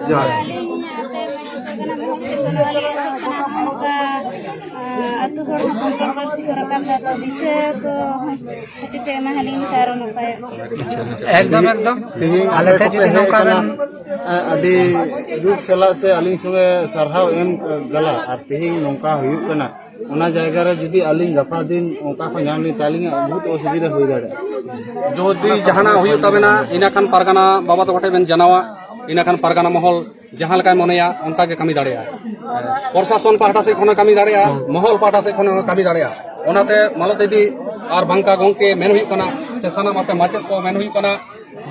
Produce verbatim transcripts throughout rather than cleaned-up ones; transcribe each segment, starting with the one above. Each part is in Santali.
ᱡᱚᱦᱟᱨ᱾ ᱟᱹᱞᱤᱧ ᱟᱯᱮ ᱢᱮᱱ ᱠᱟᱱᱟ, ᱱᱚᱣᱟ ᱞᱤᱧ ᱟᱥᱚᱜ ᱠᱟᱱᱟ, ᱱᱚᱝᱠᱟ, ᱟᱹᱛᱩ ᱦᱚᱲ ᱦᱚᱸ ᱵᱚᱱ ᱯᱟᱹᱨᱥᱤ ᱠᱚ ᱨᱟᱠᱟᱵ ᱮᱫᱟ, ᱛᱚ ᱫᱤᱥᱟᱹ ᱠᱚ ᱠᱟᱹᱴᱤᱡ ᱯᱮ ᱮᱢᱟ ᱦᱟᱹᱞᱤᱧ ᱠᱷᱟᱱ ᱟᱨᱚ ᱱᱟᱯᱟᱭᱚᱜ᱾ ᱮᱠᱫᱚᱢ, ᱮᱠᱫᱚᱢ᱾ ᱛᱮᱦᱮᱧ ᱟᱞᱮ ᱟᱯᱮ ᱴᱷᱮᱱ ᱠᱚᱯᱮ ᱡᱩᱫᱤ ᱦᱮᱡ ᱱᱚᱝᱠᱟ ᱟᱠᱟᱱᱟ, ᱵᱮᱱ ᱟ-, ᱟᱹᱰᱤ ᱫᱩᱠ ᱥᱟᱞᱟᱜ ᱥᱮ ᱟᱹᱞᱤᱧ ᱥᱚᱸᱜᱮ ᱥᱟᱨᱦᱟᱣ ᱮᱢ ᱜᱟᱞᱟ, ᱟᱨ ᱛᱮᱦᱮᱧ ᱱᱚᱝᱠᱟ ᱦᱩᱭᱩᱜ ᱠᱟᱱᱟ, ᱚᱱᱟ ᱡᱟᱭᱜᱟ ᱨᱮ ᱡᱩᱫᱤ ᱟᱹᱞᱤᱧ ᱜᱟᱯᱟ ᱫᱤᱱ ᱚᱱᱠᱟ ᱠᱚ ᱧᱟᱢ ᱞᱤᱧ, ᱛᱟᱦᱚᱞᱮ ᱤᱧᱟᱹᱜ ᱵᱚᱦᱩᱛ ᱚᱥᱩᱵᱤᱫᱷᱟ ᱦᱩᱭ ᱫᱟᱲᱮᱭᱟᱜᱼᱟ᱾ ᱡᱩᱫᱤ ᱡᱟᱦᱟᱱᱟᱜ ᱦᱩᱭᱩᱜ ᱛᱟᱵᱮᱱᱟ, ᱤᱱᱟᱹ ᱠᱷᱟᱱ ᱯᱟᱨᱜᱟᱱᱟ ᱵᱟᱵᱟ ᱛᱟᱠᱚ ᱴᱷᱮᱱ ᱵᱮᱱ ᱡᱟᱱᱟᱣᱟ, ᱤᱱᱟᱹ ᱠᱷᱟᱱ ᱯᱟᱨᱜᱟᱱᱟ ᱢᱚᱦᱚᱞ ᱡᱟᱦᱟᱸ ᱞᱮᱠᱟᱭ ᱢᱚᱱᱮᱭᱟ ᱚᱱᱠᱟ ᱜᱮ ᱠᱟᱹᱢᱤ ᱫᱟᱲᱮᱭᱟᱜᱼᱟ᱾ ᱯᱨᱚᱥᱟᱥᱚᱱ ᱯᱟᱦᱴᱟ ᱥᱮᱫ ᱠᱷᱚᱱ ᱦᱚᱸ ᱠᱟᱹᱢᱤ ᱫᱟᱲᱮᱭᱟᱜᱼᱟ, ᱢᱚᱦᱚᱞ ᱯᱟᱦᱴᱟ ᱥᱮᱫ ᱠᱷᱚᱱ ᱦᱚᱸ ᱠᱟᱹᱢᱤ ᱫᱟᱲᱮᱭᱟᱜᱼᱟ᱾ ᱚᱱᱟᱛᱮ ᱢᱟᱞᱚᱛ ᱤᱫᱤ ᱟᱨ ᱵᱟᱝᱠᱟ ᱜᱚᱢᱠᱮ ᱢᱮᱱ ᱦᱩᱭᱩᱜ ᱠᱟᱱᱟ, ᱥᱮ ᱥᱟᱱᱟᱢ ᱟᱯᱮ ᱢᱟᱪᱮᱫ ᱠᱚ ᱢᱮᱱ ᱦᱩᱭᱩᱜ ᱠᱟᱱᱟ,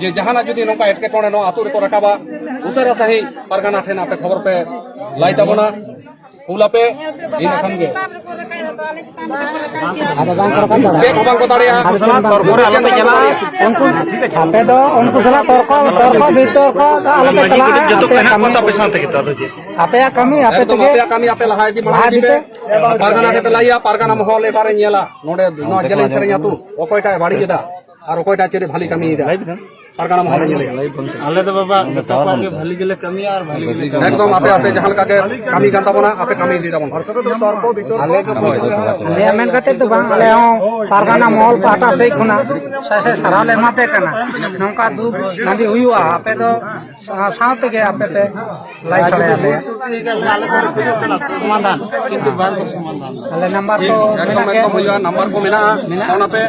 ᱡᱮ ᱡᱟᱦᱟᱱᱟᱜ ᱡᱩᱫᱤ ᱱᱚᱝᱠᱟ ᱮᱴᱠᱮᱴᱚᱬᱮ ᱱᱚᱣᱟ ᱟᱹᱛᱩ ᱨᱮᱠᱚ ᱨᱟᱠᱟᱵᱟ, ᱩᱥᱟᱹᱨᱟ ᱥᱟᱺᱦᱤᱡ ᱯᱟᱨᱜᱟᱱᱟ ᱴᱷᱮᱱ ᱟᱯᱮ ᱠᱷᱚᱵᱚᱨ ᱯᱮ ᱞᱟᱭ ᱛᱟᱵᱚᱱᱟ, ᱠᱩᱞ ᱟᱯᱮ, ᱤᱱᱟᱹ ᱠᱷᱟᱱ ᱜᱮ᱾ ᱟᱫᱚ ᱵᱟᱝ ᱠᱚ ᱨᱟᱠᱟᱵ ᱫᱟᱲᱮᱭᱟᱜᱼᱟ᱾ ᱪᱮᱫ ᱦᱚᱸ ᱵᱟᱝ ᱠᱚ ᱫᱟᱲᱮᱭᱟᱜᱼᱟ᱾ ᱟᱫᱚ ᱪᱮᱫ ᱦᱚᱸ ᱵᱟᱝ ᱠᱚ ᱨᱟᱠᱟᱵ ᱫᱟᱲᱮᱭᱟᱜᱼᱟ᱾ ᱩᱱᱠᱩ, ᱟᱯᱮ ᱫᱚ ᱩᱱᱠᱩ ᱥᱟᱞᱟᱜ ᱛᱚᱨᱠᱚ, ᱛᱚᱨᱠᱚ ᱵᱤᱛᱚᱨᱠᱚ ᱫᱚ ᱟᱞᱚᱯᱮ ᱪᱟᱞᱟᱜᱼᱟ᱾ ᱡᱚᱛᱚ ᱟᱯᱮᱭᱟᱜ ᱠᱟᱹᱢᱤ, ᱟᱯᱮᱭᱟᱜ ᱠᱟᱹᱢᱤ ᱟᱯᱮ ᱮᱠᱫᱚᱢ ᱛᱮᱜᱮ ᱟᱯᱮᱭᱟᱜ ᱠᱟᱹᱢᱤ ᱟᱯᱮ ᱞᱟᱦᱟ ᱤᱫᱤ ᱢᱟᱲᱟᱝ ᱞᱟᱦᱟ ᱤᱫᱤ ᱤᱫᱤ ᱯᱮ᱾ ᱯᱮ᱾ ᱯᱟᱨᱜᱟᱱᱟ ᱴᱷᱮᱱ ᱯᱮ ᱞᱟᱹᱭᱟ, ᱯᱟᱨᱜᱟᱱᱟ ᱢᱚᱦᱚᱞ ᱮᱵᱟᱨᱮ ᱧᱮᱞᱟ ᱱᱚᱰᱮ ᱱᱚᱣᱟ ᱡᱮᱞᱮᱧ ᱥᱮᱨᱮᱧ ᱟᱹᱛᱩ ᱚᱠᱚᱭᱴᱟᱜ ᱮ ᱵᱟᱹᱲᱤᱡ ᱮᱫᱟ ᱟᱨ ᱚᱠᱚᱭᱴᱟᱜ ᱪᱮᱫ ᱮ ᱵᱷᱟᱞᱤ ᱠᱟᱹᱢᱤᱭᱮᱫᱟ᱾ ᱯᱟᱨᱜᱟᱱᱟ ᱢᱚᱦᱚᱞ ᱮ ᱧᱮᱞᱮᱭᱟ᱾ ᱟᱞᱮ ᱫᱚ ᱵᱟᱵᱟ ᱡᱚᱛᱚ ᱠᱚᱣᱟᱜ ᱜᱮ ᱵᱷᱟᱹᱞᱤ ᱜᱮᱞᱮ ᱠᱟᱹᱢᱤᱭᱟ ᱟᱨ ᱵᱷᱟᱹᱞᱤ ᱜᱮᱞᱮ ᱠᱟᱹᱢᱤᱭᱟ᱾ ᱮᱠᱫᱚᱢ ᱟᱯᱮ, ᱟᱯᱮ ᱡᱟᱦᱟᱸ ᱞᱮᱠᱟ ᱜᱮ ᱠᱟᱹᱢᱤ ᱠᱟᱱ ᱛᱟᱵᱚᱱᱟ, ᱟᱯᱮ ᱠᱟᱹᱢᱤ ᱤᱫᱤ ᱛᱟᱵᱚᱱ᱾ ᱟᱞᱮ ᱫᱚ ᱟᱞᱮᱭᱟᱜ ᱢᱮᱱ ᱠᱟᱛᱮ ᱫᱚ ᱵᱟᱝ, ᱟᱞᱮ ᱦᱚᱸ ᱯᱟᱨᱜᱟᱱᱟ ᱢᱚᱦᱚᱞ ᱯᱟᱦᱴᱟ ᱥᱮᱫ ᱠᱷᱚᱱᱟᱜ ᱥᱟᱭ ᱥᱟᱭ ᱥᱟᱨᱦᱟᱣ ᱞᱮ ᱮᱢᱟ ᱯᱮ ᱠᱟᱱᱟ᱾ ᱱᱚᱝᱠᱟ ᱫᱩᱠ ᱵᱟᱝᱜᱮ ᱦᱩᱭᱩᱜᱼᱟ, ᱟᱯᱮ ᱫᱚ ᱥᱟᱶ ᱥᱟᱶ ᱛᱮᱜᱮ ᱟᱯᱮ ᱯᱮ ᱞᱟᱭ ᱥᱟᱲᱮ ᱟᱞᱮᱭᱟ᱾ ᱟᱞᱮ ᱫᱚᱞᱮ ᱠᱷᱚᱡᱚᱜ ᱠᱟᱱᱟ ᱥᱚᱢᱟᱫᱷᱟᱱ, ᱠᱤᱱᱛᱩ ᱵᱟᱝ ᱠᱚ ᱥᱚᱢᱟᱫᱷᱟᱱ᱾ ᱟᱞᱮ ᱱᱟᱢᱵᱟᱨ ᱠᱚ ᱮᱠᱫᱚᱢ, ᱢᱮᱱᱟᱜ ᱜᱮᱭᱟ᱾ ᱮᱠᱫᱚᱢ ᱦᱩᱭᱩᱜᱼᱟ, ᱱᱟᱢᱵᱟᱨ ᱠᱚ ᱢᱮᱱᱟᱜᱼᱟ᱾ ᱢᱮᱱᱟᱜᱼᱟ᱾ ᱚᱱᱟ ᱯᱮ,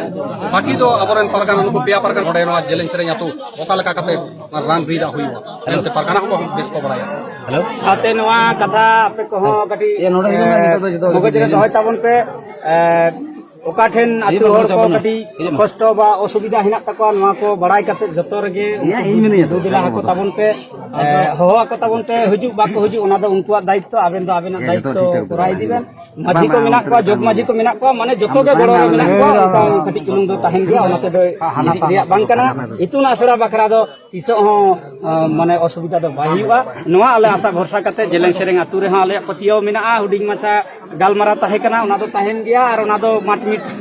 ᱵᱟᱹᱠᱤ ᱫᱚ ᱟᱵᱚᱨᱮᱱ ᱯᱟᱨᱜᱟᱱᱟ, ᱱᱩᱠᱩ ᱯᱮᱭᱟ ᱯᱟᱨᱜᱟᱱᱟ ᱱᱚᱰᱮ ᱱᱚᱣᱟ ᱡᱮᱞᱮᱧ ᱥᱮᱨᱮᱧ ᱟᱹᱛᱩ ᱚᱠᱟ ᱞᱮᱠᱟ ᱠᱟᱛᱮ ᱚᱱᱟ ᱨᱟᱱ ᱵᱤᱨ ᱟᱜ ᱦᱩᱭᱩᱜᱼᱟ, ᱢᱮᱱᱛᱮ ᱯᱟᱨᱜᱟᱱᱟ ᱦᱚᱸᱠᱚ ᱵᱮᱥ ᱠᱚ ᱵᱟᱲᱟᱭᱟ᱾ ᱦᱮᱞᱳ᱾ ᱥᱟᱶᱛᱮ ᱱᱚᱣᱟ ᱠᱟᱛᱷᱟ ᱟᱯᱮ ᱠᱚᱦᱚᱸ ᱠᱟᱹᱴᱤᱡ, ᱮ, ᱱᱚᱰᱮ ᱦᱤᱡᱩᱜ ᱢᱮ, ᱮ, ᱱᱤᱛᱚᱜ ᱫᱚ ᱡᱚᱛᱚ ᱢᱚᱜᱚᱡᱽ ᱨᱮ ᱦᱤᱡᱩᱜ ᱫᱚᱦᱚᱭ ᱛᱟᱵᱚᱱ ᱯᱮ᱾ ᱮ, ᱚᱠᱟ ᱴᱷᱮᱱ ᱦᱤᱡᱩᱜ ᱟᱹᱛᱩ ᱢᱮ, ᱦᱚᱲ ᱦᱤᱡᱩᱜ ᱠᱚ ᱢᱮ᱾ ᱠᱟᱹᱴᱤᱡ ᱦᱤᱡᱩᱜ ᱢᱮ᱾ ᱠᱚᱥᱴᱚ ᱵᱟ ᱚᱥᱩᱵᱤᱫᱷᱟ ᱦᱮᱱᱟᱜ ᱛᱟᱠᱚᱣᱟ, ᱱᱚᱣᱟ ᱠᱚ ᱵᱟᱲᱟᱭ ᱠᱟᱛᱮ ᱡᱚᱛᱚ ᱨᱮᱜᱮ ᱦᱮᱸ, ᱤᱧ ᱢᱤᱱᱟᱹᱧᱟ ᱛᱚ᱾ ᱫᱩ ᱵᱮᱞᱟ ᱦᱚᱸᱠᱚ ᱛᱟᱵᱚᱱ ᱯᱮ, ᱮ, ᱟᱫᱚ ᱦᱚᱦᱚ ᱟᱠᱚ ᱛᱟᱵᱚᱱ ᱯᱮ, ᱦᱤᱡᱩᱜ ᱵᱟᱠᱚ ᱦᱤᱡᱩᱜ, ᱚᱱᱟ ᱫᱚ ᱩᱱᱠᱩᱣᱟᱜ ᱫᱟᱭᱤᱛᱛᱚ, ᱟᱵᱮᱱ ᱫᱚ ᱟᱵᱮᱱᱟᱜ ᱦᱮᱸ, ᱡᱚᱛᱚ ᱫᱟᱭᱤᱛᱛᱚ ᱴᱷᱤᱠ ᱴᱷᱟᱠ ᱠᱚᱨᱟᱣ ᱩᱛᱟᱹᱨ ᱤᱫᱤ ᱵᱮᱱ᱾ ᱠᱟᱱᱟ᱾ ᱢᱟᱹᱡᱷᱤ ᱵᱟᱝ, ᱠᱚ ᱵᱟᱝ, ᱢᱮᱱᱟᱜ ᱠᱚᱣᱟ, ᱡᱚᱜᱽ ᱢᱟᱹᱡᱷᱤ ᱠᱚ ᱢᱮᱱᱟᱜ ᱠᱚᱣᱟ, ᱢᱟᱱᱮ ᱡᱚᱛᱚ ᱜᱮ ᱜᱚᱲᱚ ᱨᱮ ᱢᱮᱱᱟᱜ ᱠᱚᱣᱟ, ᱚᱱᱠᱟ ᱠᱟᱹᱴᱤᱡ ᱪᱩᱞᱩᱝ ᱫᱚ ᱛᱟᱦᱮᱱ ᱜᱮᱭᱟ, ᱚᱱᱟ ᱛᱮᱫᱚ ᱦᱤᱫᱤᱡ ᱨᱮᱭᱟᱜ ᱵᱟᱝ ᱠᱟᱱᱟ᱾ ᱤᱛᱩᱱ ᱟᱥᱲᱟ ᱵᱟᱠᱷᱨᱟ ᱫᱚ ᱛᱤᱥᱚᱜ ᱦᱚᱸ, ᱟᱸ, ᱢᱟᱱᱮ ᱚᱥᱩᱵᱤᱫᱷᱟ ᱫᱚ ᱵᱟᱭ ᱦᱩᱭᱩᱜᱼᱟ᱾ ᱱᱚᱣᱟ ᱟᱞᱮ ᱟᱥᱟ ᱵᱷᱚᱨᱥᱟ ᱠᱟᱛᱮ ᱡᱮᱞᱮᱧ ᱥᱮᱨᱮᱧ ᱟᱹᱛᱩ ᱨᱮᱦᱚᱸ ᱟᱞᱮᱭᱟᱜ ᱯᱟᱹᱛᱭᱟᱹᱣ ᱢᱮᱱᱟᱜᱼᱟ᱾ ᱦᱩᱰᱤᱧ ᱢᱟᱪᱷᱟ ᱜᱟᱞᱢᱟᱨᱟᱣ ᱛᱟᱦᱮᱸ ᱠᱟᱱᱟ, ᱚᱱᱟ ᱫᱚ ᱛᱟᱦᱮᱱ ᱜᱮᱭᱟ, ᱟᱨ ᱚᱱᱟ ᱫᱚ ᱢᱟᱴ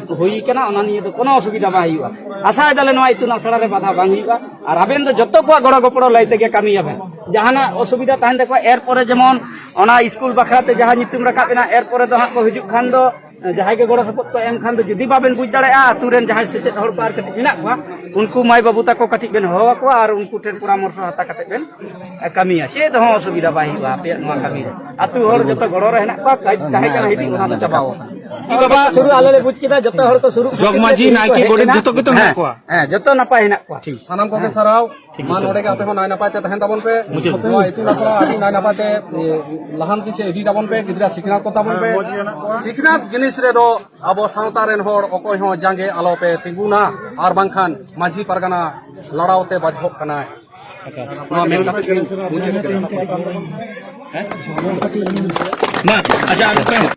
ᱦᱩᱭ ᱠᱟᱱᱟ, ᱚᱱᱟ ᱱᱤᱭᱮ ᱫᱚ ᱠᱳᱱᱳ ᱚᱥᱩᱵᱤᱫᱷᱟ ᱵᱟᱭ ᱦᱩᱭᱩᱜᱼᱟ᱾ ᱟᱥᱟᱭ ᱫᱟᱞᱮ ᱱᱚᱣᱟ ᱤᱛᱩᱱ ᱟᱥᱲᱟ ᱨᱮ ᱵᱟᱫᱷᱟ ᱵᱟᱝ ᱦᱩᱭᱩᱜᱼᱟ᱾ ᱟᱨ ᱟᱵᱮᱱ ᱫᱚ ᱡᱚᱛᱚ ᱠᱚᱣᱟᱜ ᱜᱚᱲᱚ ᱜᱚᱯᱚᱲᱚ ᱞᱟᱹᱭ ᱛᱮᱜᱮ ᱠᱟᱹᱢᱤᱭᱟᱵᱮᱱ᱾ ᱡᱟᱦᱟᱱᱟᱜ ᱚᱥᱩᱵᱤᱫᱷᱟ ᱛᱟᱦᱮᱱ ᱛᱟᱠᱚᱣᱟ, ᱮᱨᱯᱚᱨᱮ ᱡᱮᱢᱚᱱ ᱚᱱᱟ ᱥᱠᱩᱞ ᱵᱟᱠᱷᱨᱟ ᱛᱮ ᱡᱟᱦᱟᱸ ᱧᱩᱛᱩᱢ ᱨᱟᱠᱟᱵ ᱮᱱᱟ, ᱮᱨᱯᱚᱨᱮ ᱫᱚ ᱦᱟᱸᱜ ᱠᱚ ᱦᱤᱡᱩᱜ ᱠᱷᱟᱱ ᱫᱚ ᱡᱟᱦᱟᱸᱭ ᱜᱮ ᱜᱚᱲᱚ ᱥᱚᱯᱚᱦᱚᱫ ᱠᱚ ᱮᱢ ᱠᱷᱟᱱ ᱫᱚ, ᱡᱩᱫᱤ ᱵᱟᱵᱮᱱ ᱵᱩᱡᱽ ᱫᱟᱲᱮᱭᱟᱜᱼᱟ, ᱟᱹᱛᱩ ᱨᱮᱱ ᱡᱟᱦᱟᱸᱭ ᱥᱮᱪᱮᱫ ᱦᱚᱲ ᱠᱚ ᱟᱨ ᱠᱟᱹᱴᱤᱡ ᱢᱮᱱᱟᱜ ᱠᱚᱣᱟ, ᱩᱱᱠᱩ ᱢᱟᱹᱭ ᱵᱟᱹᱵᱩ ᱛᱟᱠᱚ ᱠᱟᱹᱴᱤᱡ ᱵᱮᱱ ᱦᱚᱦᱚ ᱟᱠᱚᱣᱟ ᱟᱨ ᱩᱱᱠᱩ ᱴᱷᱮᱱ ᱯᱚᱨᱟᱢᱚᱨᱥᱚ ᱦᱟᱛᱟᱣ ᱠᱟᱛᱮ ᱵᱮᱱ ᱠᱟᱹᱢᱤᱭᱟ᱾ ᱪᱮᱫ ᱦᱚᱸ ᱚᱥᱩᱵᱤᱫᱷᱟ ᱵᱟᱭ ᱦᱩᱭᱩᱜᱼᱟ ᱟᱯᱮᱭᱟᱜ ᱱᱚᱣᱟ ᱠᱟᱹᱢᱤ ᱨᱮ᱾ ᱟᱹᱛᱩ ᱦᱚᱲ ᱡᱚᱛᱚ ᱜᱚᱲᱚ ᱨᱮ ᱦᱮᱱᱟᱜ ᱠᱚᱣᱟ, ᱠᱟᱹᱡ ᱛᱟᱦᱮᱸ ᱠᱟᱱᱟ ᱦᱤᱫᱤᱡ, ᱚᱱᱟ ᱫᱚ ᱪᱟᱵᱟᱣ ᱟᱠᱟᱱᱟ᱾ ᱵᱟᱵᱟ, ᱥᱩᱫᱷᱩ ᱟᱞᱮ ᱞᱮ ᱵᱩᱡᱽ ᱠᱮᱫᱟ, ᱡᱚᱛᱚ ᱦᱚᱲ ᱠᱚ ᱥᱩᱨᱩᱜ ᱡᱚᱜᱽ ᱢᱟᱹᱡᱷᱤ, ᱠᱟᱱᱟ, ᱱᱟᱭᱠᱮ, ᱦᱮᱡ ᱜᱚᱰᱮᱛ ᱠᱟᱱᱟ᱾ ᱡᱚᱛᱚ ᱜᱮᱛᱚ ᱢᱮᱱᱟᱜ ᱦᱮᱸ, ᱠᱚᱣᱟ᱾ ᱦᱮᱸ, ᱡᱚᱛᱚ ᱱᱟᱯᱟᱭ ᱦᱮᱱᱟᱜ ᱠᱚᱣᱟ᱾ ᱥᱟᱱᱟᱢ ᱠᱚᱜᱮ ᱥᱟᱨᱦᱟᱣ᱾ ᱢᱟ ᱱᱚᱰᱮ ᱜᱮ ᱟᱯᱮ ᱦᱚᱸ ᱱᱟᱭ ᱱᱟᱯᱟᱭ ᱛᱮ ᱛᱟᱦᱮᱱ ᱛᱟᱵᱚᱱ ᱯᱮ᱾ ᱱᱚᱣᱟ ᱤᱛᱩᱱ ᱟᱥᱲᱟ ᱟᱹᱰᱤ ᱱᱟᱭ ᱱᱟᱯᱟᱭ ᱛᱮ, ᱮ, ᱞᱟᱦᱟᱱᱛᱤ ᱥᱮᱫ ᱤᱫᱤ ᱛᱟᱵᱚᱱ ᱯᱮ, ᱜᱤᱫᱽᱨᱟᱹ ᱥᱤᱠᱷᱱᱟᱹᱛ ᱠᱚ ᱛᱟᱵᱚᱱ ᱯᱮ᱾ ᱥᱤᱠᱷᱱᱟᱹᱛ ᱡᱤᱱᱤᱥ ᱨᱮᱫᱚ ᱟᱵᱚ ᱥᱟᱶᱛᱟ ᱨᱮᱱ ᱦᱚᱲ ᱚᱠᱚᱭ ᱦᱚᱸ ᱡᱟᱸᱜᱮ ᱟᱞᱚ ᱯᱮ ᱛᱤᱸᱜᱩᱱᱟ, ᱟᱨ ᱵᱟᱝᱠᱷᱟᱱ ᱢᱟᱹᱡᱷᱤ ᱯᱟᱨᱜᱟᱱᱟ ᱞᱟᱲᱟᱣ ᱛᱮ ᱵᱟᱡᱷᱚᱜ ᱠᱟᱱᱟᱭ᱾ ᱱᱚᱣᱟ ᱢᱮᱱ ᱠᱟᱛᱮ ᱜᱮ ᱢᱩᱪᱟᱹᱫ ᱠᱮᱫᱟ᱾ ᱢᱟ, ᱟᱪᱪᱷᱟ, ᱟᱨ ᱚᱠᱚᱭ ᱦᱚᱸ